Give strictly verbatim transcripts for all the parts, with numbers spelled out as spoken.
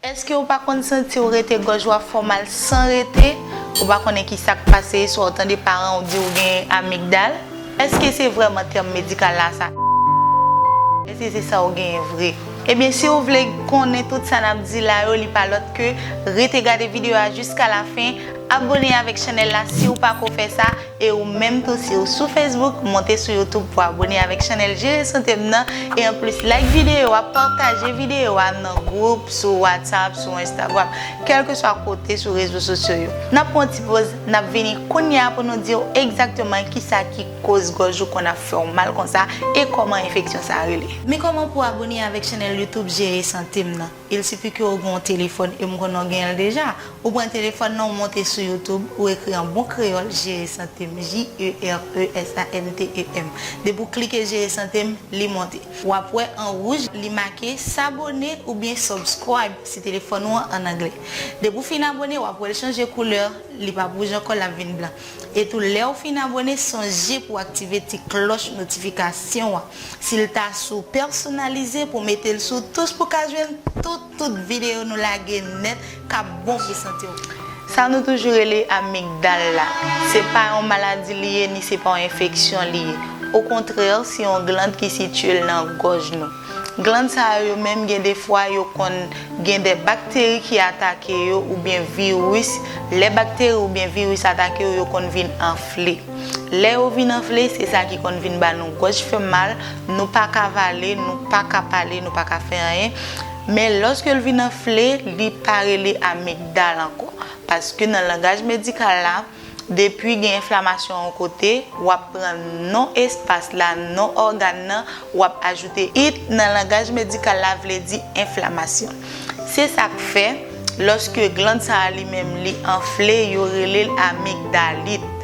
Èske ou pa konn santi w rete gòj ou ap fè w mal san rete? Ou pa konnen ki sa k pase, swa w tande paran w di w gen amigdal? Èske se vrèman tèm medikal la sa? Èske se sa w genyen vre? Ebyen, si w vle konnen tout sa n ap di la yo, li pa lòt ke rete gade videyo a jiska lafen, abòne avèk chanèl la si w pako fè sa, e ou menm tou si w sou Facebook, monte sou YouTube pou abòne avèk chanèl Jere Sante M nan, e anplis like videyo a, pataje videyo a nan gwoup, sou WhatsApp, sou Instagram, kèlkeswa kote sou rezo sosyo yo. N ap pran yon ti poz, n ap vini kounye a pou nou di w egzakteman kisa ki koz gòj ou konn ap fè w mal konsa e kòman enfeksyon sa a rele. Men kòman pou abòne avèk chanèl YouTube Jere Sante M nan? Il suffit ke w gen yon telefòn e m konnen w genyen l deja. Ou pran telefòn nan, ou monte sou YouTube, ou ekri an bon kreyòl Jere Sante M, J E R E S A N T E M. Depi w klike Jere Sante M, li monte. W ap wè an wouj, li make s'abonner oubyen subscribe si telefòn ou an ann anglè. Depi w fin abòne, w ap wè l chanje koulè, li p ap wouj ankò, l ap vin blan. E tou, lè w fin abòne, sonje pou w aktive ti klòch notifikasyon an. Si l ta sou pèsonalize, pou w mete l sou tous pou w ka jwenn tout, tout videyo nou lage nèt k ap bon pou sante w. Sa nou toujou rele amigdal la, se pa yon maladi li ye, ni se pa yon enfeksyon li ye. Okontrè, se yon gland ki sitiye l nan gòj nou. Gland sa yo menm, gen de fwa yo konn gen de bakteri ki atake yo oubyen viris. Lè bakteri oubyen viris atake yo, yo konn vin anfle. Lè yo vin anfle, se sa ki konn vin ba nou gòj fè mal, nou pa ka vale, nou pa ka pale, nou pa ka fè anyen. Men lòske l vin anfle, li pa rele amigdal ankò. Paske nan langaj medikal la, depi gen enflamasyon yon kote, w ap pran non espas la, non ògàn nan, w ap ajoute it nan langaj medikal la, vle di enflamasyon. Se sa k fè, lòske gland sa a li menm li anfle, yo rele l amigdalit.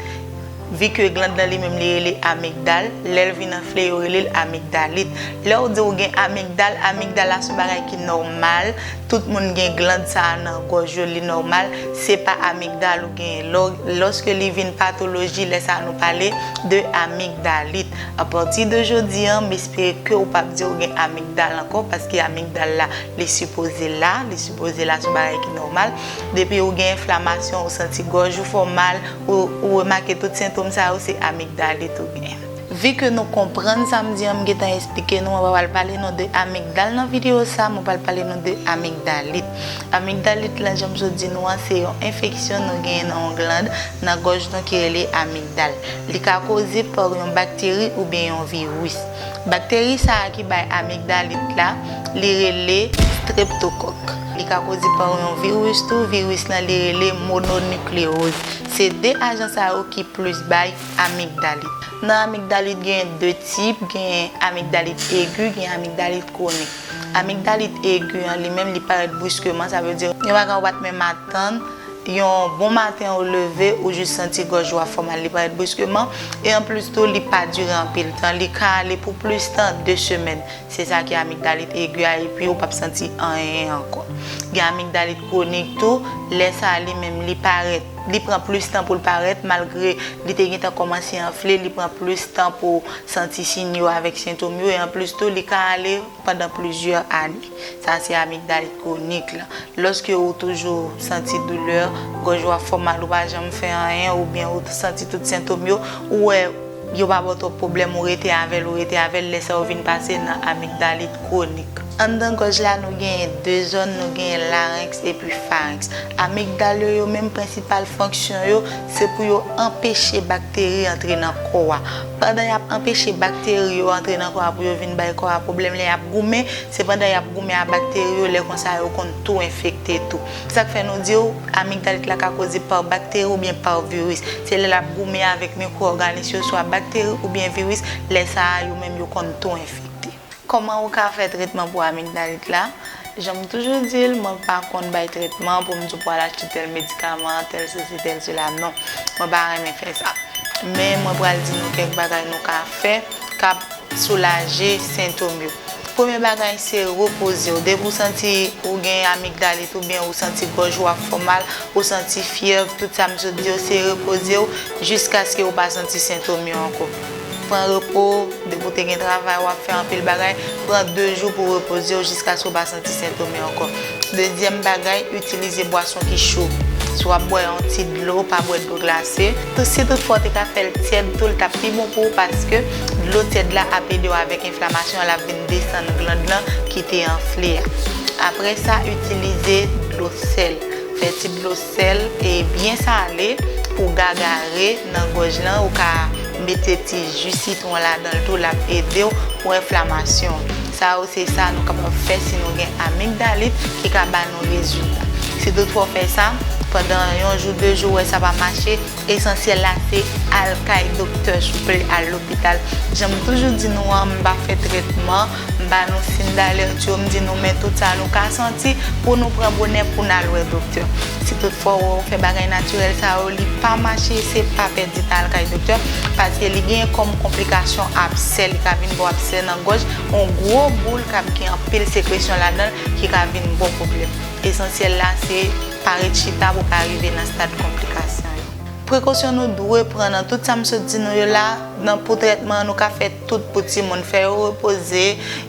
Vi ke gland lan li menm li rele amigdal, lè l vin anfle, yo rele l amigdalit. Lè w di w gen amigdal, amigdal la se yon bagay ki nòmal. Tout moun gen gland sa a nan gòj yo, li nòmal. Se pa amigdal ou genyen. Lò, lòske li vin patoloji, lè sa a nou pale de amigdalit. Apati de jodi a, m espere ke ou p ap di ou gen amigdal ankò, paske amigdal la, li sipoze la, li sipoze la, se yon bagay ki nòmal. Depi ou gen enflamasyon, ou santi gòj ou fè w mal, ou, ou remake tout sentòm sa yo, se amigdalit ou genyen. Vi ke nou konprann sa m di an, m gentan eksplike nou, mwen pa pral pale nou de amigdal nan videyo sa, mwen pral pale nou de amigdalit. Amigdalit la, jan m sot di nou an, se yon enfeksyon nou genyen nan yon gland nan gòj nou ki rele amigdal. Li ka koze pa yon bakteri oubyen yon viris. Bakteri sa a ki bay amigdalit la, li rele streptokòk. Li ka koze pa yon viris tou, viris lan li rele mononikleyoz. Se de ajan sa yo ki plis bay amigdalit. Nan amigdalit gen de tip, gen amigdalit egi, gen amigdalit kwonik. Amigdalit egi an li menm li parèt briskeman, sa vle di yon bagay ou pa t menm atann, yon bon maten ou leve, ou jis santi gòj ou ap fè w mal, li parèt briskeman, e anplis tou li pa dire anpil tan, li ka ale pou plis tan de semèn. Se sa ki amigdalit egi a, epi ou p ap santi anyen ankò. Gen amigdalit kwonik tou, lè sa a li menm li parèt, li pran plis tan pou l parèt, malgre li te gentan kòmanse anfle, li pran plis tan pou w santi siy yo avèk sentòm yo, e anplis tou, li ka ale pandan plizyè ane. Sa se amigdalit kwonik la. Lòske ou toujou santi doulè, gòj ou ap fè w mal, ou pa janm fè anyen, oubyen ou santi tout sentòm yo, ou wè yo pa ba w twòp pwoblèm, ou rete avè l, ou rete avè l, lè sa yo vin pase nan amigdalit kwonik. Anndan gòj la, nou genyen de zòn, nou genyen larenks epi farenks. Amigdal yo, yo menm, prensipal fonksyon yo, se pou yo anpeche bakteri antre nan kò a. Pandan y ap anpeche bakteri yo antre nan kò a pou yo vin bay kò a pwoblèm, lè y ap goumen, se pandan y ap goumen a bakteri yo, lè konsa yo konn tou enfekte tou. Se sa k fè nou di w, amigdalit la ka koze pa bakteri oubyen pa viris. Se lè l ap goumen avèk mikwo-òganis yo, swa bakteri oubyen viris, lè sa a, yo menm yo konn tou enfekte. Kòman ou ka fè tretman pou amigdalit la? Jan m toujou di l, mwen pa konn bay tretman pou m di w pou al achte tèl medikaman, tèl sesi, tèl sela, non. Mwen pa renmen fè sa. Men mwen pral di nou kèk bagay nou ka fè k ap soulaje sentòm yo. Premye bagay, se repoze w. Depi w santi ou gen amigdalit oubyen ou santi gòj ou ap fè w mal, ou santi fyèv, tout sa m sot di yo, se repoze w jiskaske ou pa santi sentòm yo ankò. Pran repo, depi w te gen travay, w ap fè anpil bagay, pran de jou pou w repoze w jiskaske w pa santi sentòm yo ankò. Dezyèm bagay, itilize bwason ki cho. Si w ap bwè yon ti dlo, pa bwè dlo glase. Tou, si toutfwa w te ka fè l tyèd tou, l t ap pi bon pou ou, paske dlo tyèd la ap ede w avèk enflamasyon an, l ap vin desann glann lan ki te anfle a. Apre sa, itilize dlo sèl. Fè ti dlo sèl e byen sale pou gagare nan gòj lan. Ou ka mete ti ji sitwon ladan l tou, l ap ede w pou enflamasyon. Sa yo se sa nou kapab fè si nou gen amigdalit ki ka ba nou rezilta. Si toutfwa w fè sa, pandan yon jou, de jou, w wè sa pa mache, esansyèl la se al kay doktè, souple, al lopital. Jan m toujou di nou an, m pa fè trètman, m ba nou siy dalèt yo, m di nou men tout sa nou ka santi pou nou pran bonè pou n al wè doktè. Si toutfwa w wè w fè bagay natirèl sa yo, li pa mache, se pa pèdi tan al kay doktè, paske li genyen kòm konplikasyon absè, li ka vin ba w absè nan gòj, yon gwo boul k ap gen anpil sekresyon ladan l ki ka vin ba w pwoblèm. Esansyèl la se pa ret chita pou w pa rive nan stad konplikasyon yo. Prekosyon nou dwe pran nan tout sa m sot di nou yo la, nan pou trètman an, nou ka fè tout pou timoun, fè yo repoze,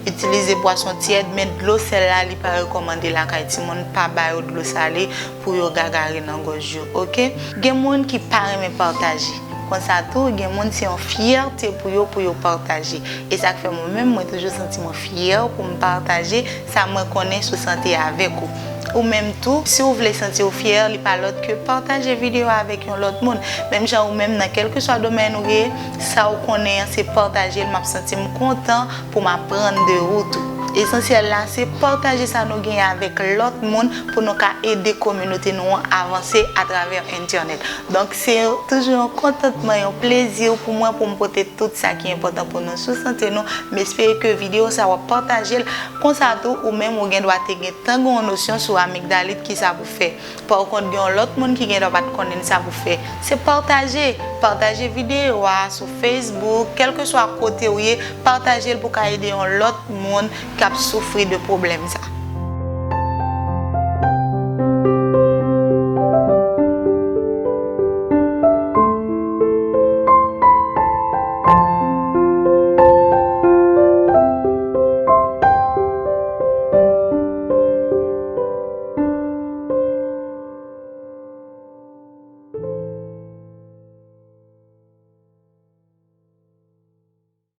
itilize bwason tyèd, men dlo sèl la, li pa rekòmande lakay timoun, pa ba yo dlo sale pou yo gagare nan gòj yo, oke? Gen moun ki pa renmen pataje. Konsa tou, gen moun se yon fyète pou yo, pou yo pataje. E sa k fè mwen menm, mwen toujou santi mwen fyè pou m pataje sa mwen konnen sou sante avèk ou. Ou menm tou, si w vle santi w fyè, li pa lòt ke pataje videyo a avèk yon lòt moun. Menm jan ou menm, nan kèlkeswa domèn ou ye, sa w konnen an se pataje l, m ap santi m kontan pou m aprann de ou tou. Esansyèl la se pataje sa nou genyen avèk lòt moun pou nou ka ede kominote nou an avanse atravè entènèt. Donk se toujou yon kontantman, yon plezi pou mwen pou m pote tout sa ki enpòtan pou nou sou sante nou. M espere ke videyo sa w ap pataje l. Konsa tou, ou menm ou gen dwa te gentan gen yon nosyon sou amigdalit, kisa pou fè. Pakont, gen yon lòt moun ki gen dwa pa t konnen sa pou fè. Se pataje. Pataje videyo a sou Facebook, kèlkeswa kote ou ye, pataje l pou ka ede yon lòt moun k ap soufri de pwoblèm sa.